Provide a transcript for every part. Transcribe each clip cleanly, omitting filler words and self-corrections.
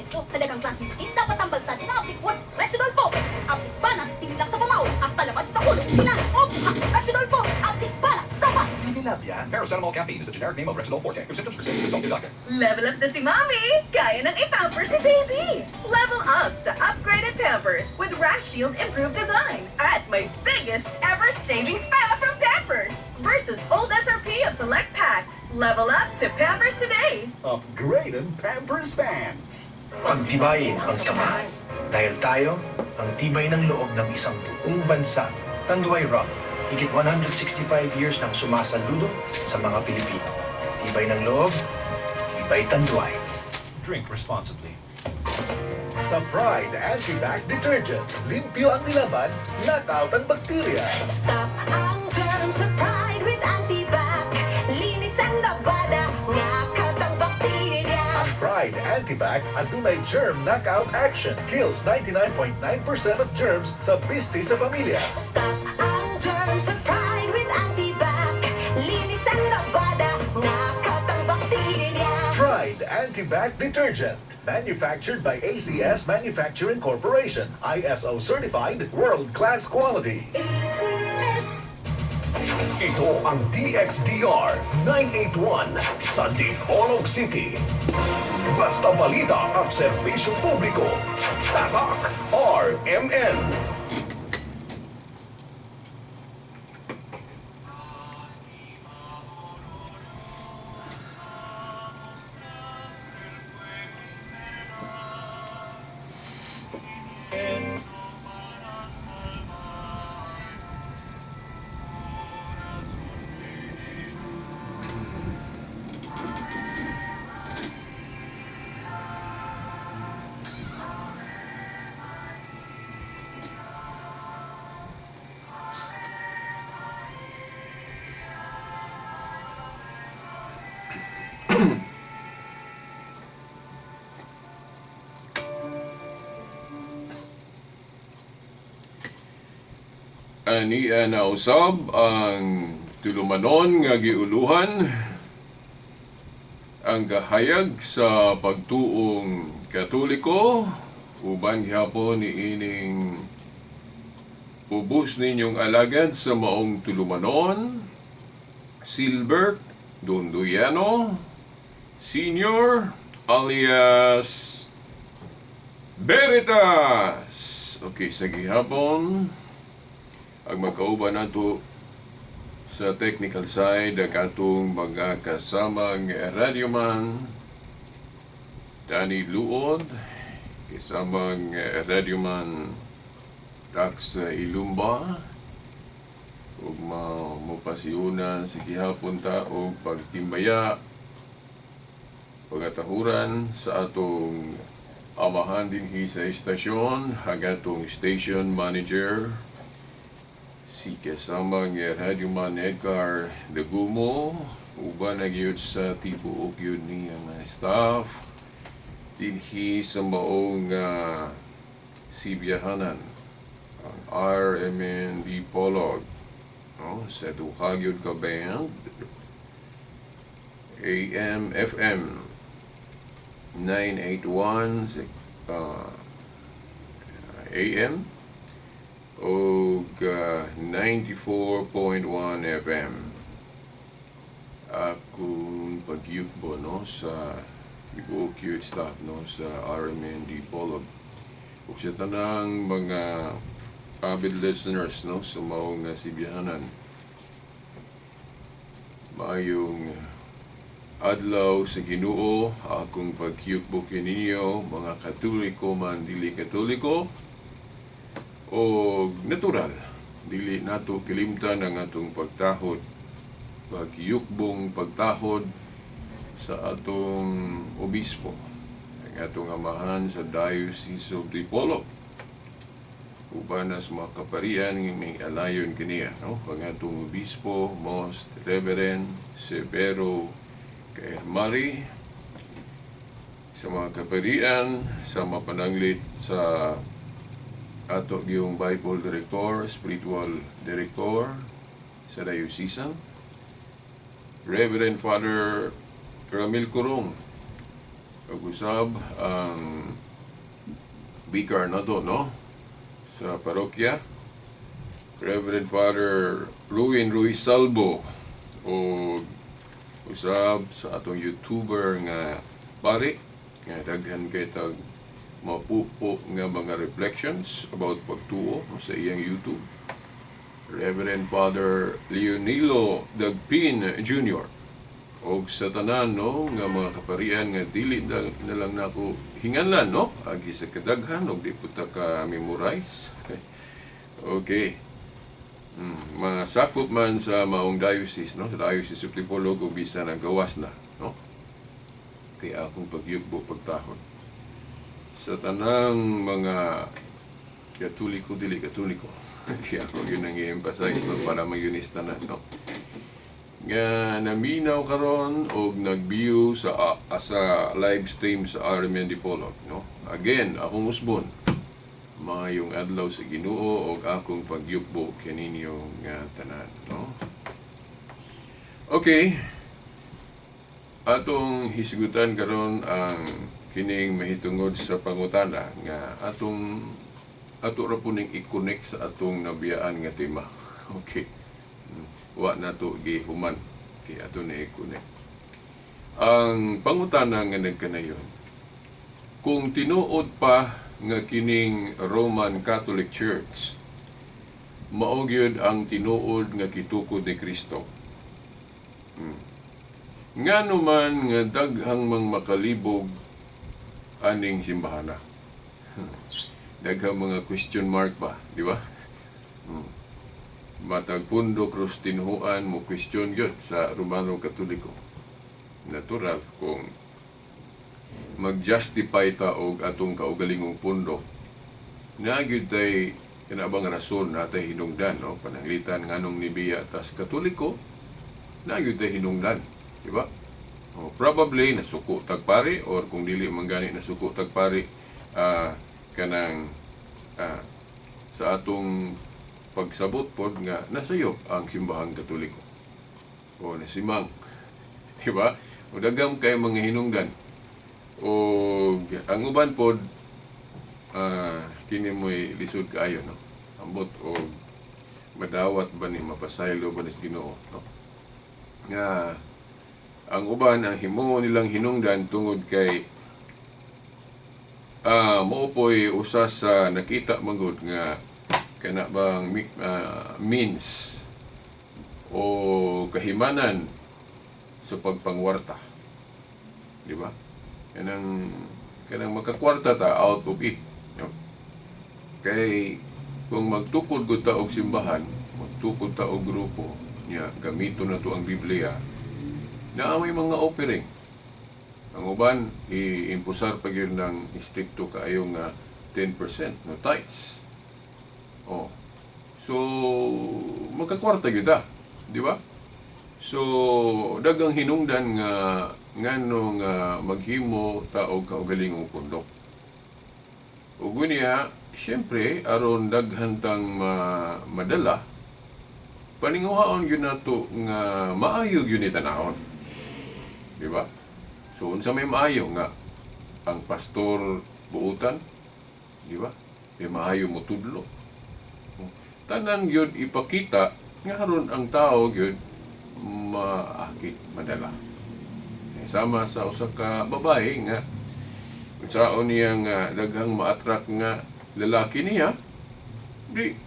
Rekso. Sa daghang klase sakit, dapat tambal sa nga aptik Rexidol Forte. Aptik banat, dili lang sa pamaw, hasta labad sa ulo. Ilan o buka. Rexidol Forte, aptik banat, sama. Unilab yan. Paracetamol caffeine is the generic name of Rexidol Forte. If symptoms persist, consult your doctor. Level up na si Mommy! Kaya nang i-pamper si Baby! Level up sa upgraded Pampers with Rash Shield improved design at my biggest ever savings pa from Pampers versus old SRP of select packs. Level up to Pampers today! Upgraded Pampers Pants. Pagtibayin ang samahan. Dahil tayo, ang tibay ng loob ng isang buong bansa. Tanduay Rum, higit 165 years nang sumasaludo sa mga Pilipino. Tibay ng loob, tibay Tanduay. Drink responsibly. Sa Pride Anti-Bac Detergent, limpyo ang nilaban, knockout ang bakterya. Stop ang germs sa Pride with Antibac. Linis ang labada, knockout ang bakterya. Ang Pride Anti-Bac adunay germ knockout action. Kills 99.9% of germs sa pisti sa pamilya. Stop ang germs sa Pride with Antibac. Linis ang labada, knockout ang bakterya. Pride Anti-Bac Detergent. Manufactured by ACS Manufacturing Corporation. ISO certified, world-class quality. ACS. Ito ang DXDR 981 sa Dipolog City. Basta balita at serbisyo publiko. Tatak RMN. Ania na usab ang tulumanon nga giuluhan ang gahayag sa pagtuong Katoliko uban gihapon niining ubos ninyong alagad sa maong tulumanon, Silbert Donduyano Senior alias Veritas. Okay, sa gihapon ang magkauban nato sa technical side ang atong mga kasamang radyoman Danny Luod, kasamang radyoman Tax Ilumba, ug mopasiuna sa gihapon ta og pagtimbaya, pagatahuran sa atong amahan dinhi sa istasyon, ang atong station manager si kasamang radyoman Edgar Dagumo, uban na gyud sa tibuok gyud ni ang staff dinhi sa maong sibiyahanan ang RMN Dipolog, no, sa duha gyud ka band AM FM 981 sa AM og 94.1 FM. Akong pagyugbo, no, sa tibuok gyud staff, no, sa RMN Dipolog ug sa tanang mga avid listeners, no, sa maong sibihanan. Maayong adlaw sa Ginoo. Akong pagyugbo kininyo mga Katoliko man dili Katoliko, o natural dili nato kilimtan ang atong pagtahod, pagyukbong pagtahod sa atong obispo, ang atong amahan sa Diocese of Dipolog, uban sa mga kaparian nga may alayon kaniya, no, ang atong obispo Most Reverend Severo Kaermari, sa mga kaparian sa mapananglit sa ato yung Bible Director, Spiritual Director sa Diocesan, Reverend Father Ramil Curong, ug usab ang Vicar nato, no, sa parokya, Reverend Father Ruin Ruiz Salvo, o usab sa atong YouTuber nga pari nga daghan kay tag mapupo nga mga reflections about pagtuo sa iyang YouTube, Reverend Father Leonilo Dagpin Jr., og sa tanan, no, nga mga kaparian nga dili na lang nako hinganlan, no, agi sa kadaghan og di pud ta ka memorize. Okay. Masakop man sa maong diocese, no, sa Diocese of Dipolog, ug bisan ang gawas na, no, kay akong pagyugbo pagtahod sa tanang mga Katoliko, dili Katoliko. Kaya ako yun ang i-emphasize, no, para magyunis tanan, no, nga naminaw karon og nag-view sa live stream sa RMN Dipolog, no. Again, akong usbon, maayong adlaw sa Ginoo og akong pagyugbo kaninyo nga tanan, no. Okay. Atong hisgutan karon ang kining mahitungod sa pangutana nga atong ato ra po ning i-connect sa atong nabiyaan nga tema. Okay. Wa na to gihuman kay ato na i-connect. Ang pangutana nga nagkanayon: kung tinuod pa nga kining Roman Catholic Church mao gyud ang tinuod nga kitukod ni Kristo, ngano man nga daghang mang makalibog aning simbahana? Daghang mga question mark ba, di ba? Matag pundok ros tinhuan mo question gyud sa Romano Katoliko. Natural kung mag-justify ta og atong kaugalingong pundok, naa gyud tay kana bang rason, natay hinungdan, no, pananglitan nganong nibiya tas Katoliko, naa gyud tay hinungdan, di ba? Oh, probably nasuko tag pari, or kung dili man gani nasuko tag pari, kanang sa atong pagsabot pod nga nasayop ang simbahang Katoliko o nasimang, di ba? O daghan kay mga hinungdan. O ang uban pod, kini mo'y lisod kaayo, no, ambot og madawat ba ni, mapasaylo ba ni sa Ginoo, no, nga ang uban, ang himo nilang hinungdan tungod kay mao po'y usa sa nakita manggod nga kana bang means o kahimanan sa pagpangwarta. Di ba? Kanang makakwarta ta out of it. No? Kay kung magtukod gud ta og simbahan, magtukod ta og grupo, nya gamito na to ang Biblia, naa may mga offering. Ang uban, iimpusar pa gyud ng istrikto kaayo nga 10% no tithes. Oh. So, magkakwarta gyud ta, di ba? So, daghang hinungdan nga ngano nga maghimo ta og kaugalingong pundok. Ug unya, syempre, aron daghan tang madala, paninguhaon gyud nato nga maayo gyud ni tanawon. Di ba? So, unsa may maayo nga ang pastor buutan, di ba? Di maayo mo tudlo. Tanan gyud ipakita nga aron ang tao gyud maakit, madala. Eh, sama sa usa ka babae nga unsaon niya nga daghang ma-attract nga lalaki niya, di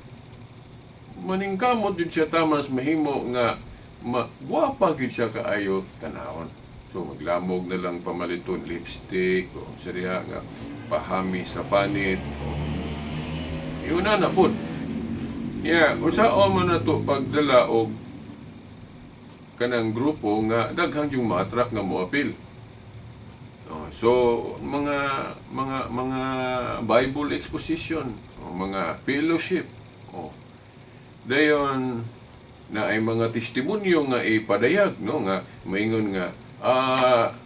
maningkamot gyud siya tamas mahimo nga magwapa gyud siya kaayo tanawon. So maglamog na lang pamaliton lipstick o unsa diha nga pahami sa panit. O, iuna na pud. Yeah, unsaon man nato pagdala og kanang grupo nga daghang yung ma-attract nga moapil. Oh, so mga Bible exposition, o mga fellowship. Oh. Dayon na ay mga testimonyo nga ipadayag, no, nga maingon nga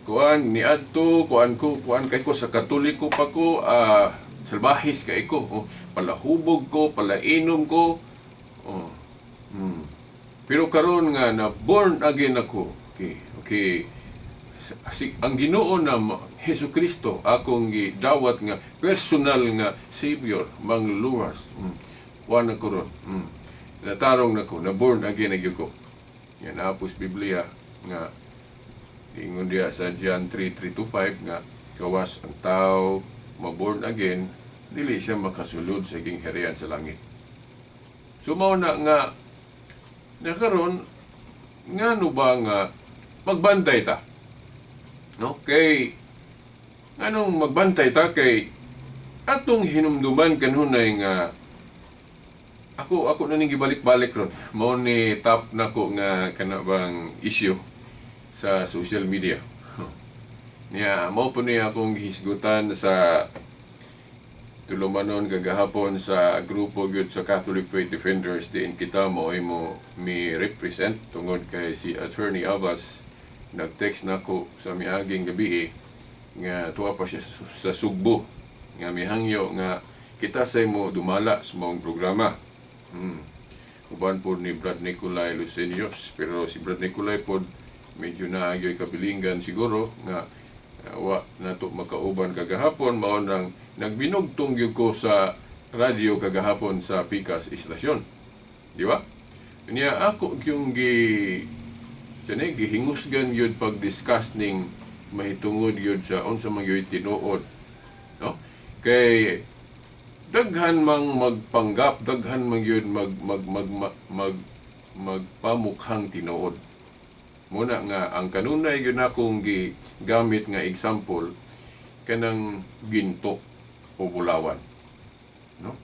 kuan niadto kuan ko kuan kay ko sa Katoliko pa ko, salbahis kay ko, oh, palahubog ko, palainom ko. Oh. Pero karon nga na born again ako. Okay. Si, ang Ginoo na Hesus Kristo akong gidawat nga personal nga Savior, mangluluwas. Wa na ko ron. Natarong na ko, na born again na gyud ko. Yan apos Biblia nga ingon diya sa John 3:3-5 nga gawas ang tao ma-born again, dili siya makasulod sa gingharian sa langit. So mao na nga nakaron, ngano ba nga magbantay ta? No? Kay anong magbantay ta kay atong hinumduman kanunay nga ako na ning gibalik-balik ron. Mao ni top nako nga kana bang issue sa social media. Niya, mao po ni akong gihisgutan sa tulumanon kagahapon sa grupo gyud sa Catholic Faith Defenders diin kita mo ay mo mi represent tungod kay si Attorney Abbas nag-text nako sa miaging gabi nga tuwa pa siya sa Sugbo nga mihangyo nga kita say mo dumala sa maong programa. Uban po ni Brad Nicolai Lucenios, pero si Brad Nicolai pod medyo naagyo'y kabilingan siguro nga wa nato makauban kagahapon, mao nang nagbinugtong gyud ko sa radyo kagahapon sa Pikas Istasyon. Di ba? Niya ako yung gi Sani, gihingusgan gyud pag-discuss ning mahitungod gyud sa unsa man gyud tinuod. No? Kay daghan mang magpanggap, daghan man gyud mag mag mag mag, mag magpamukhang tinuod. Muna nga ang kanunay gyud akong gigamit nga example kanang ginto o bulawan. No?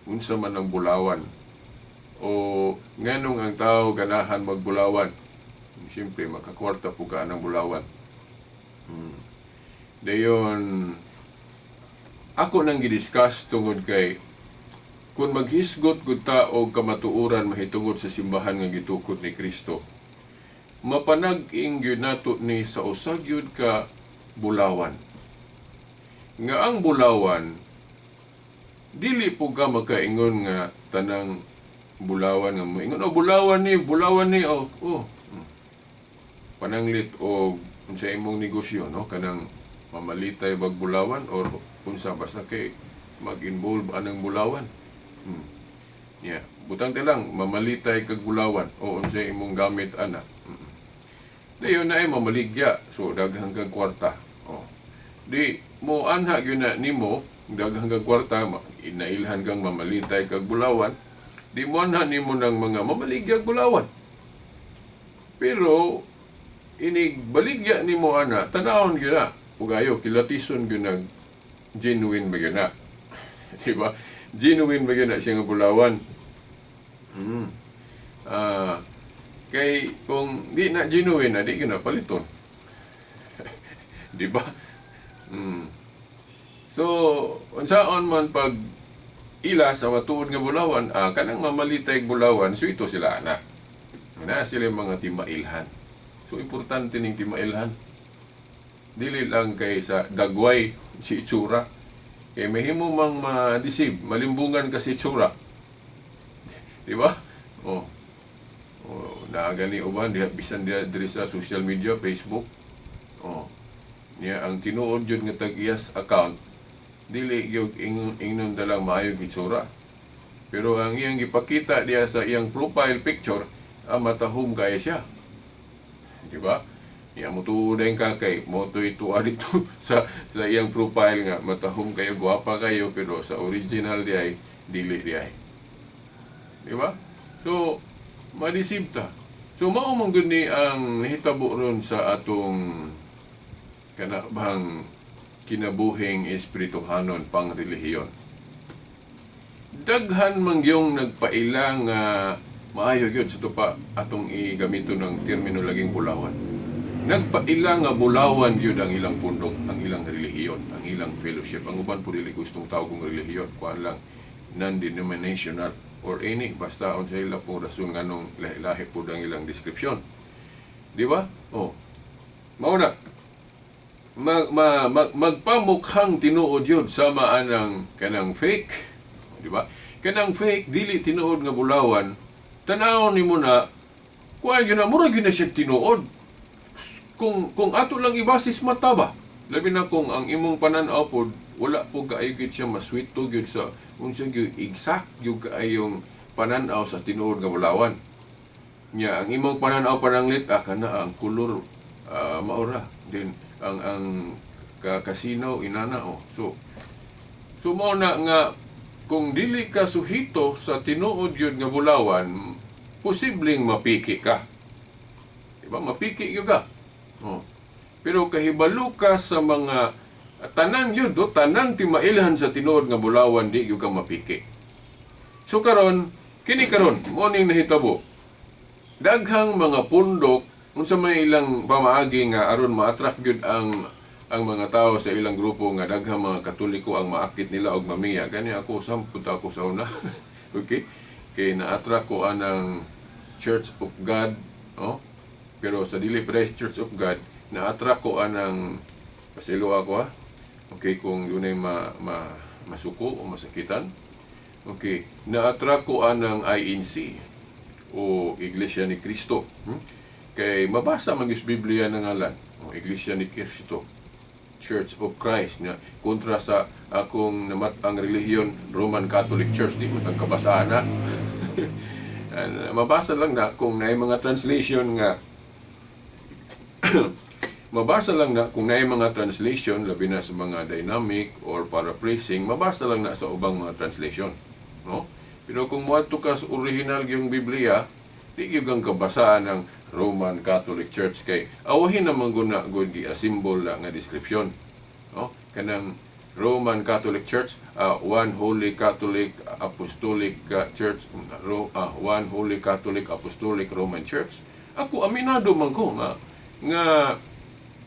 Unsa man ang bulawan o nganong ang tao ganahan magbulawan? Siyempre, makakwarta po ka ng bulawan. Dayon, ako nang gidiscuss tungod kay kung maghisgot gud ta og kamatuoran mahitungod sa simbahan nga gitukod ni Kristo, mapanag-ing gyud nato ni sa usa gyud ka bulawan. Nga ang bulawan, dili po ka makaingon nga tanang bulawan nga moingon, oh, bulawan ni, oh, oh. Pananglit og unsa imong negosyo, no, kanang mamalitay bag bulawan or unsa basta kay mag-involve anang bulawan. Yeah, butang ta lang mamalitay kag bulawan o unsa imong gamit ana. Dayon na ay mamaligya, so daghang kag kwarta. Oh. Di mo anha gyud na nimo daghang kag kwarta, inailhan kang mamalitay kag bulawan, di mo anha nimo ng mga mamaligya bulawan. Pero inig baligya nimo ana, tanawon gyud na. Ugayo kilatison gyud nag genuine ba gyud na. Di ba? Genuine ba gyud na siya nga bulawan. Kay kung di na genuine na, di gyud na paliton. Di ba? So, unsaon man pag ila sa matuod nga bulawan, kanang mamalitay bulawan, so ito sila ana. Na sila mga timailhan. So, importante ning timailhan. Dili lang kay sa dagway si itsura. Kay mahimo mang ma-deceive, malimbungan ka si itsura. Di ba? Oh. Oh, naagani uban diha bisan diha diri sa social media, Facebook. Oh. Niya ang tinuod jud nga tag-iyas account dili gyud ingnon dalang maayong itsura. Pero ang iyang gipakita diha sa iyang profile picture, matahom kaya siya. Di ba? Niya mo tuod ka kay mo to'y tuwa dito sa iyang profile nga matahom kayo, gwapa kayo, pero sa original di ay dili di ay. Di ba? So, ma-deceive ta. So, mao man gud ni ang nahitabo ron sa atong kanabang kinabuhing espirituhanon pang relihiyon. Daghan man yung nagpaila nga maayo gyud sa tupa atong igamito ng termino laging bulawan. Nagpaila nga bulawan gyud ang ilang pundok, ang ilang relihiyon, ang ilang fellowship. Ang uban po dili gustong tawag kong relihiyon, kuan lang non-denominational or any, basta on sa ila pong rason nganong lahi-lahi po ang ilang description. Di ba? Oh. Mao na. Magpamukhang tinuod yun sama anang kanang fake, di ba? Kanang fake dili tinuod nga bulawan, tan-awon nimo na kuan gyud na murag gyud na siya tinuod. Kung ato lang ibasis mata ba, labi na kung ang imong panan-aw pod wala po kaayo gyud siya maswito gyud sa unsa gyud exact gyud kaayong panan-aw sa tinuod nga bulawan. Nya ang imong panan-aw pananglit, kana ang kulor, maura then ang kasino inana, oh. So mao na nga kung dili ka suhito sa tinuod gyud nga bulawan, posibleng mapiki ka. Diba? Mapiki gyud ka. Oh. Pero kahibalo ka sa mga tanan yun, do, tanang timailhan sa tinuod nga bulawan, di gyud ka mapiki. So karon, kini karon, mao ning nahitabo. Daghang mga pundok unsa may ilang pamaagi nga aron ma-attract gyud ang mga tao sa ilang grupo nga daghang mga Katoliko ang maakit nila og mamiya. Gani ako samput ako sa una. Okay? Kay na-attract ko anang Church of God, oh? Pero sa dili Praise Church of God, na-attract ko anang, paselo ako ha. Okay, kung dunay ma, ma masuko o masakitan. Okay, na-attract ko anang INC o Iglesia ni Cristo. Kay mabasa man gyud sa Biblia ng ngalan, o Iglesia ni Cristo. Church of Christ na kontra sa akong namat ang relihiyon, Roman Catholic Church, di mo tang kabasaan na. And, mabasa lang na kung naay mga translation nga mabasa lang na kung naay mga translation, labi na sa mga dynamic or paraphrasing, mabasa lang na sa ubang mga translation, no? Pero kung moadto ka sa original yung Biblia, di gyud kang kabasaan ng Roman Catholic Church kay awahin naman guna gud gi-assemble na nga description, no? Kanang Roman Catholic Church, one Holy Catholic Apostolic Church, one Holy Catholic Apostolic Roman Church. Ako aminado man ko nga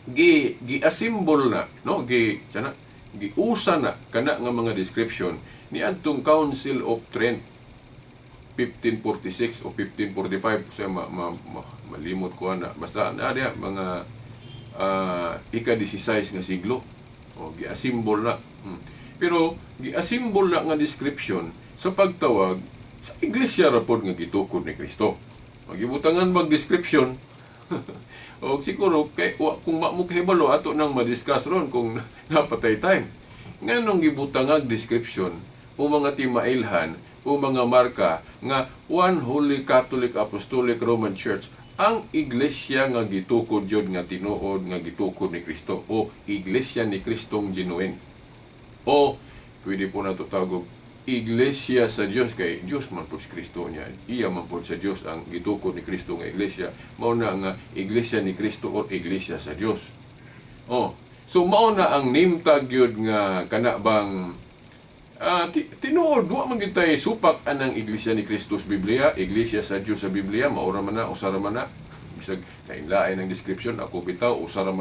gi gi-assemble na, no, gi sana giusa na kana nga mga description ni adtong Council of Trent 1546 o 1545 sa malimot ko ana, basta na diya mga ika-16 nga siglo o gi-assemble na. Pero gi-assemble na nga description sa pagtawag sa iglesia ra pod nga gitukod ni Kristo. Magibutangan mag description o siguro kay wa, kung ma mo kahibalo, ato nang madiscuss ron kung napatay time nganong gibutangag description o mga timailhan o mga marka nga One Holy Catholic Apostolic Roman Church ang iglesia nga gitukod yun nga tinuod nga gitukod ni Kristo o iglesia ni Kristong genuine, o pwede po nato tawag iglesia sa Dios kay Dios man po si Kristo niya, iya man po sa Dios ang gitukod ni Kristo nga iglesia, mao na nga iglesia ni Kristo or iglesia sa Dios. Oh, so mao na ang name tag yun nga kana bang tinuod wa man gyud tay supak anang iglesia ni Kristo sa Biblia, iglesia sa Dios sa Biblia, maura man na, usara man na. Bisag lain-lain ang description, ako bitaw usara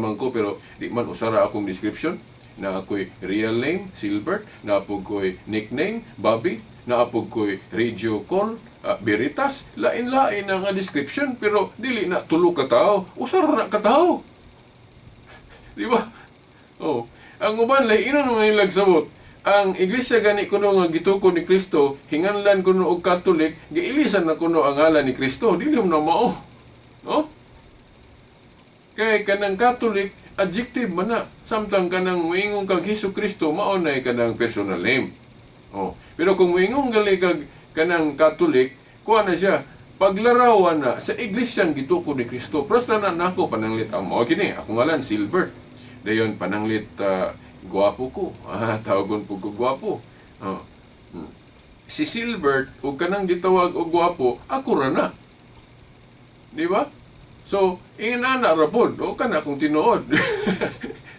man ko, pero di man usara akong description. Na ako'y real name, Silbert, na po ko'y nickname, Bobby, na po ko'y radio call, Veritas, lain-lain ang description, pero dili na tulo ka tao, usara na ka tao. Di ba? Oh, ang uban lahi ino naman nilag sabot. Ang iglesia gani kuno nga gitukod ni Kristo, hinganlan kuno og Catholic, giilisan na kuno ang ngalan ni Kristo, dili mo na mao. No? Kay kanang Catholic adjective man na. Samtang kanang moingon kag Hesus Kristo, mao na kanang personal name. Oh, pero kung moingon gali kag kanang Catholic, kuha na siya paglarawan na sa iglesyang gitukod ni Kristo. Pros na na nako pananglit ang mao kini, ako ngalan Silver. Dayon pananglit gwapo ko. Tawagon po ko gwapo. Oh. Si Silbert ug kanang gitawag og gwapo, ako ra na. Di ba? So, inana ra pod o kana kung tinuod.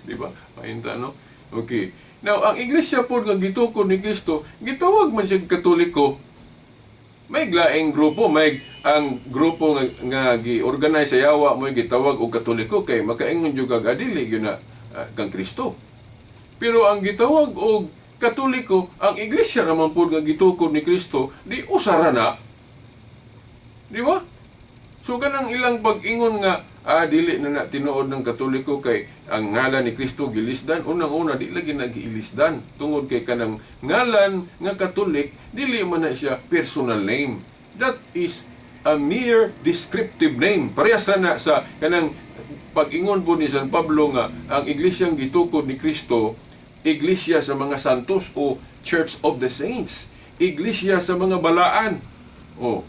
Di ba? Painta, no? Okay. Now, ang iglesia pod nga gitukod ni Kristo, gitawag man siya Katoliko. May laing grupo, may ang grupo nga gi-organize sa yawa mo gitawag og Katoliko kay makaingon jud kag adili gyud na kang Kristo. Pero ang gitawag og Katoliko, ang iglesia naman pod nga gitukod ni Kristo, di usara na. Di ba? So kanang ilang pag-ingon nga dili na na tinuod ng Katoliko kay ang ngalan ni Kristo gilisdan, unang-una di lagi nagiilisdan tungod kay kanang ngalan nga Katolik dili man na siya personal name. That is a mere descriptive name. Parehas ra na sa kanang pag-ingon po ni San Pablo nga ang iglesyang gitukod ni Kristo, iglesia sa mga santos o Church of the Saints, iglesia sa mga balaan. O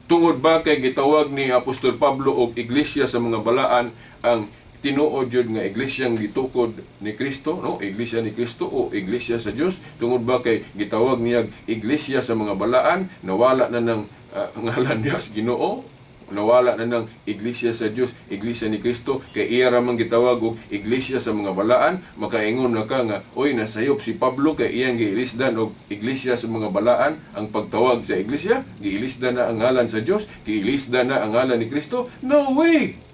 tungod ba kay gitawag ni Apostol Pablo og iglesia sa mga balaan ang tinuod yun nga iglesyang gitukod ni Kristo, no? Iglesia ni Kristo o iglesia sa Dios? Tungod ba kay gitawag niya iglesia sa mga balaan, nawala na ng ngalan niya sa Ginoo? Nawala na ng iglesia sa Dios, iglesia ni Kristo, kay iya ra man gitawag og iglesia sa mga balaan? Makaingon na ka nga, oy, nasayop si Pablo kay iyang giilisdan og iglesia sa mga balaan ang pagtawag sa iglesia, giilisdan na ang ngalan sa Dios, giilisdan na ang ngalan ni Kristo. No way!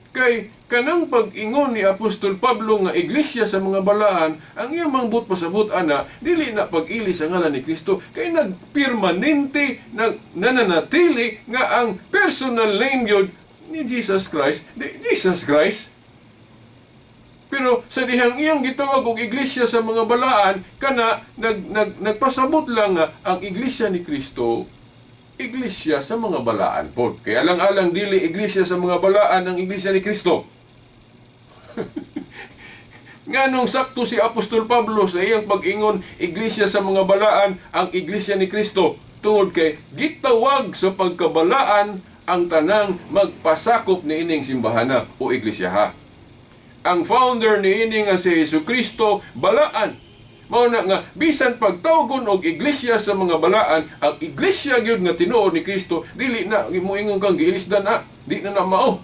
Kay kanang pag-ingon ni Apostol Pablo nga iglesia sa mga balaan, ang iyang mangbut pasabot ana, dili na pag-ilis ang ngalan ni Kristo, kay nagpermanente, nananatili nga ang personal name yun ni Jesus Christ, di Jesus Christ. Pero sa dihang iyang gitawag og iglesia sa mga balaan, kana nagpasabot lang nga ang iglesia ni Kristo, iglesia sa mga balaan po. Kaya alang-alang dili iglesia sa mga balaan ang iglesia ni Kristo. Nganong sakto si Apostol Pablo sa iyang pag-ingon iglesia sa mga balaan ang iglesia ni Kristo? Tungod kay gitawag sa pagkabalaan ang tanang magpasakop ni ining simbahana o iglesia. Ang founder ni ini nga si Hesus Kristo, balaan. Mao na nga bisan pagtawgon og iglesia sa mga balaan, ang iglesia gyud nga tinuod ni Kristo, dili na moingon kang giilisdan na, di na na mao.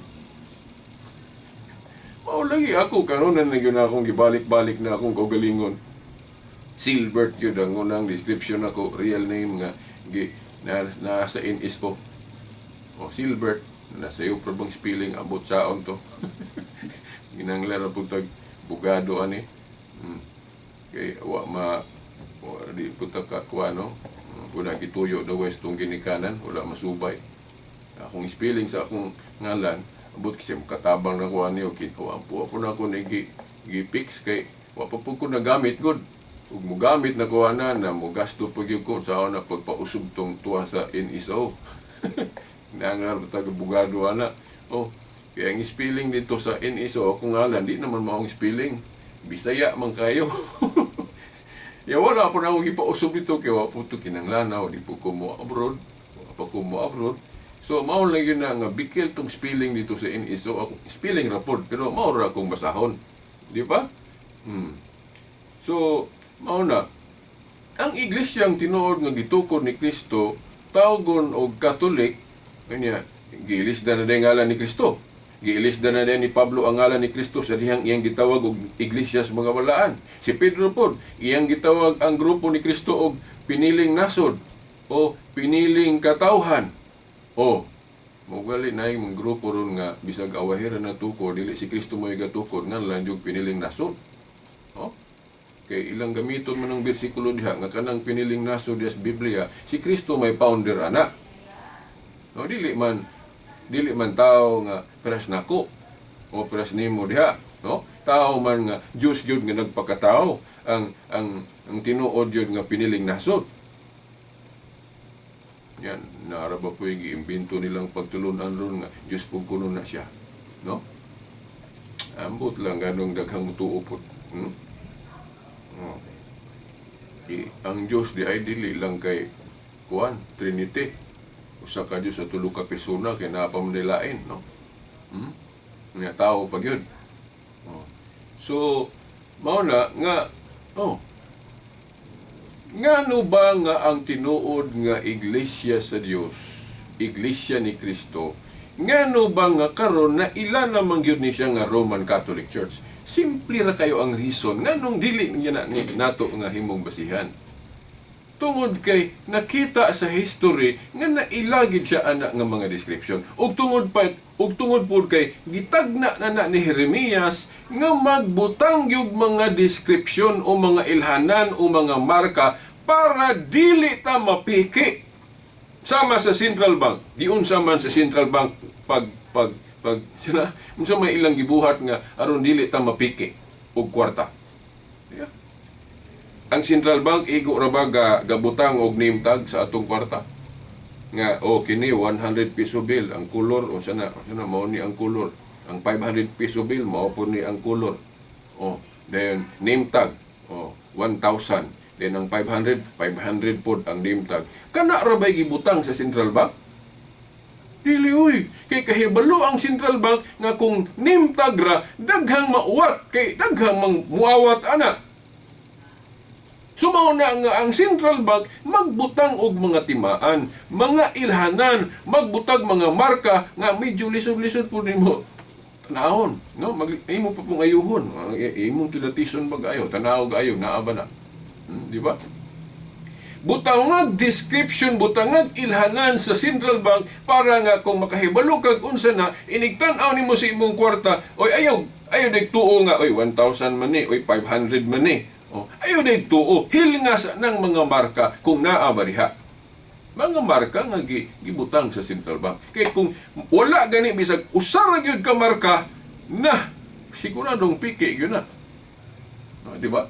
Mao lagi ako karon na gyud akong gibalik-balik na akong kaugalingon. Silbert gyud ang unang description ako, real name nga gi na, nasa NSO. O Silbert, nasa iyo bang spelling abot saon to. Ginanglan ra pud tag bugado ani. Kay wa ma wa, di po ta ka kuha, no? Kuna gituyo the west tong ginikanan, wala masubay. Akong spelling sa akong ngalan, abot kasi katabang na ko ani og wa po ako na ako ni gi, gi-fix kay wa pa po ko nagamit gud. Ug mogamit na ko ana na mo gasto pag gyud ko sa na pagpausog tong tuwa sa NSO. Nangar tag bugado ana. Oh, kaya ang spelling dito sa NSO akong ngalan di naman maong spelling. Bisaya man kayo. Ya wala po na akong gipausog dito kay wa po to kinanglanaw, di po ko mo abroad, wa pa ko mo abroad. So mao lang yun na nga bikil tong spelling dito sa NSO, akong spelling report pero mao ra akong basahon. Di ba? So mao na ang iglesyang tinuod nga gitukod ni Kristo tawgon og Katolik, kanya giilisdan na din ngalan ni Kristo. Giilisdan na din ni Pablo ang ngalan ni Kristo sa dihang iyang gitawag og iglesia sa mga balaan. Si Pedro pod iyang gitawag ang grupo ni Kristo og piniling nasod o piniling katawhan. O mogali na yung mga grupo ron nga bisag awahira na tukod, dili si Kristo mo gatukod nganlan jud piniling nasod. O kay ilang gamiton man ang bersikulo diha nga kanang piniling nasod diha sa Biblia, si Kristo may founder ana. No, dili man tao nga peras nako o peras nimo diha, no? Tao man nga Dios gyud nga nagpakatao ang tinuod gyud nga piniling nasod. Yan, naara ba po yung giimbento nilang pagtulunan ron nga Dios pug kuno na siya, no? Ambot lang ganong daghang mutuo pod. Oh. Ang Dios di ay dili lang kay kuan Trinity. Usa ka Dios sa tulo ka persona kay naa pa man nilain, no? Nga tao pa gyud. Oh. So mao na nga oh. Ngano ba nga ang tinuod nga iglesia sa Dios, iglesia ni Kristo, ngano ba nga karon na ila namang gyud ni siya nga Roman Catholic Church? Simple ra kayo ang reason nganong dili niya na, nato nga himong basihan. Tungod kay nakita sa history nga nailagid siya ana nga mga description. Ug tungod pa ug tungod pud kay gitagna na na ni Jeremias nga magbutang yung mga description o mga ilhanan o mga marka para dili ta mapiki. Sama sa Central Bank, giunsa man sa Central Bank pag pag pag sila unsa may ilang gibuhat nga aron dili ta mapiki og kwarta. Yeah. Ang Central Bank igo ra ba gabutang og name tag sa atong kwarta? Nga oh, kini 100 piso bill ang color, unsa na, unsa na, mao ni ang color. Ang 500 piso bill mao po ni ang color. Oh, then name tag, oh, 1,000. Then ang 500, 500 pod ang name tag. Kana ra bay gibutang sa central bank? Dili uy, kay kahibalo ang central bank nga kung name tag ra, daghang mauwat, kay daghang mang muawat ana. So mao na nga ang central bank magbutang og mga timaan, mga ilhanan, magbutag mga marka nga medyo lisod-lisod po nimo tanahon, no? Mag imo pa pong ayuhon, imong tilatison ba ayo, tanaw ayo, naa ba na? Di ba? Butangag description, butangag ilhanan sa central bank para nga kung makahibalo kag unsa na, inigtan-aw nimo sa imong kwarta, oy ayaw, ayaw dig tuo nga, oy 1,000 man ni, oy 500 man ni. Oh, ayaw dig tuo, hilnga sa nang mga marka kung naa ba diha. Mga marka nga gibutang sa central bank. Kay kung wala gani bisag usa ra gyud ka marka na siguradong piki gyud na. Ah, di ba?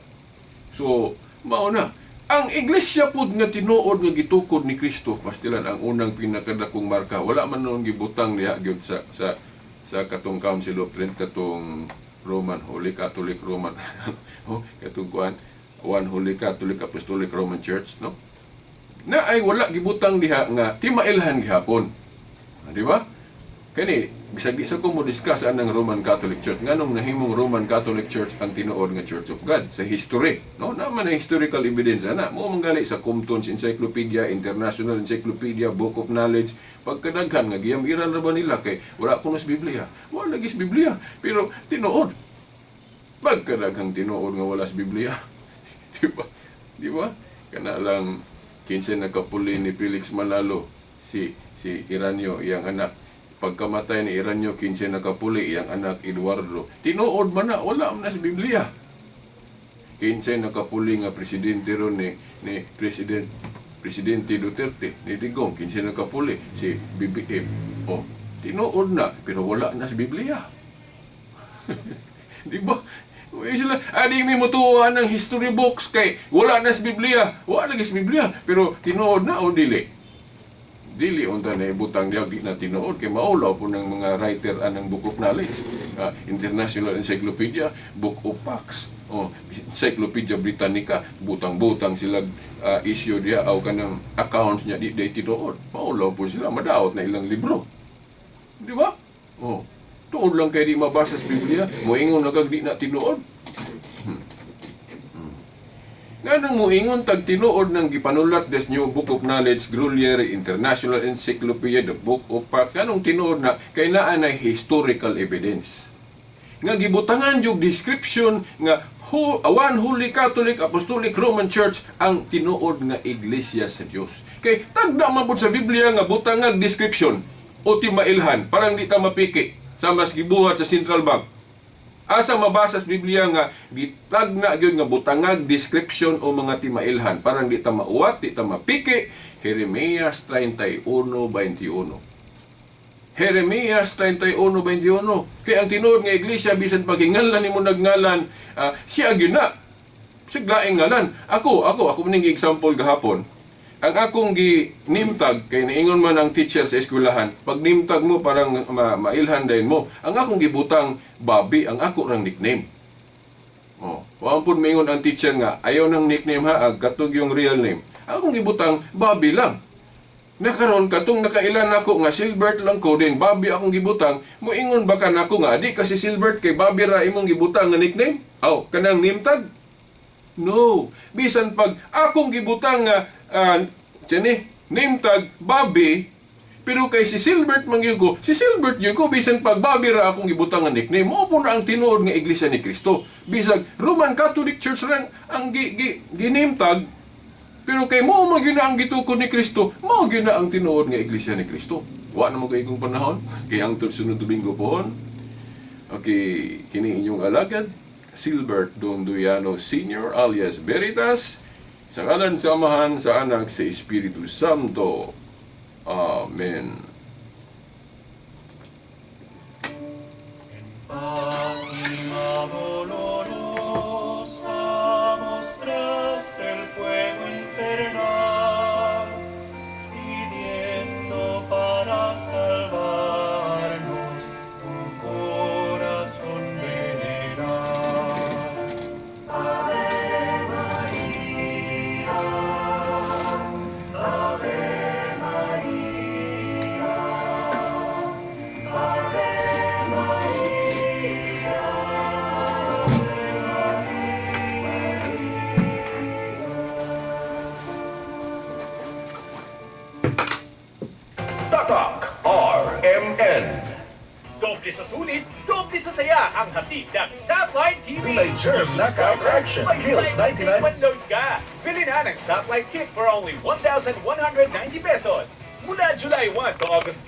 So, mao na. Ang iglesia pud nga tinuod nga gitukod ni Kristo, pastilan ang unang pinakadakong marka. Wala man noon gibutang diha gyud sa katong Council of Trent, katong Roman Holy Catholic Roman oh, katong kuan, One Holy Catholic Apostolic Roman Church, no? Na ay wala gibutang diha nga timailhan gihapon. Ah, di ba? Kani bisag di sa ko mo discuss anang Roman Catholic Church, nganong nahimong Roman Catholic Church ang tinuod nga Church of God sa history, no? Naman ang historical evidence ana, mo manggali sa Compton's Encyclopedia, International Encyclopedia, Book of Knowledge, pagkadaghan nga giyamiran ra ba nila kay wala kuno sa Biblia. Wala lagi sa Biblia, pero tinuod. Pagkadaghang tinuod nga wala sa Biblia. Di ba? Di ba? Kana lang kinsa nakapuli ni Felix Manalo, si Iranio, iyang anak. Pagkamatay ni Iranio, kinsa nakapuli iyang anak Eduardo. Tinuod man na, wala man na sa Biblia. Kinsa nakapuli nga presidente ron ni Presidente Duterte, ni Digong, kinsa nakapuli si BBM. Oh, tinuod na pero wala na sa Biblia. Di ba? Uy, sila, adi mi mutuan ng history books kay wala na sa Biblia. Wala na sa Biblia, pero tinuod na o dili? Dili unta na ibutang diha di na tinuod kay maulaw po ng mga writer anang Book of Knowledge, International Encyclopedia, Book of Facts, oh, Encyclopedia Britannica, butang-butang sila issue diha aw kanang accounts niya di tinuod. Maulaw po sila, madaot na ilang libro. Di ba? Oh. Tuod lang kay di mabasa sa Biblia, moingon na kag di na tinuod. Nganong moingon tag tinuod ng gipanulat des New Book of Knowledge, Grolier, International Encyclopedia, The Book of Facts, nganong tinuod na kay naa nay historical evidence. Nga gibutangan yung description nga One Holy Catholic Apostolic Roman Church ang tinuod nga iglesia sa Dios. Kay tagda man pud sa Biblia nga butangag description o timailhan, parang di ta mapiki sa mas gibuhat sa Central Bank. Asa mabasa sa Biblia nga gitagna gyud nga butangag description o mga timailhan, parang di ta mauwat, di ta mapiki. Jeremias 31:21. Jeremias 31:21. Kay ang tinuod nga iglesia bisan paghinganlan nimo nagngalan, siya gyud na. Siglaing ngalan. Ako ning example gahapon. Ang akong gi-nimtag, kay naingon man ang teacher sa eskwelahan, pag nimtag mo parang mailhan din mo. Ang akong gibutang Bobby, ang ako rang nickname. Oh, wa pud maingon ang teacher nga ayaw ng nickname ha, ag katug yung real name. Ang akong gibutang Bobby lang. Nakaron katong nakailan nako nga Silbert lang ko din Bobby akong gibutang, moingon ba ka nako nga di kasi Silbert kay Bobby ra imong gibutang nga nickname? Aw, kanang name tag? No. Bisan pag akong gibutang nga name tag Bobby, pero kay si Silbert man gyud ko, si Silbert gyud ko bisan pag Bobby ra akong gibutang nga nickname, mao po na ang tinuod nga Iglesia ni Cristo. Bisag Roman Catholic Church ra ang gi-name tag, pero kay mao man gyud na ang gitukod ni Kristo, mao gyud na ang tinuod nga Iglesia ni Kristo. Wa na mo kay kong panahon, kay hangtod sunod Domingo pohon. Okay, kini inyong alagad, Silbert Dondoyano Sr. alias Veritas, sa ngalan sa Amahan, sa Anak, sa Espiritu Santo. Amen. En Fátima dolorosa mostraste el fuego infernal, pidiendo Doble sa sulit, doble sa saya ang hatid ng Satellite TV. Dunay germ knockout action May kills 99 99 load ka. Bili na ng Satellite Kit for only ₱1,190. Mula July 1 to August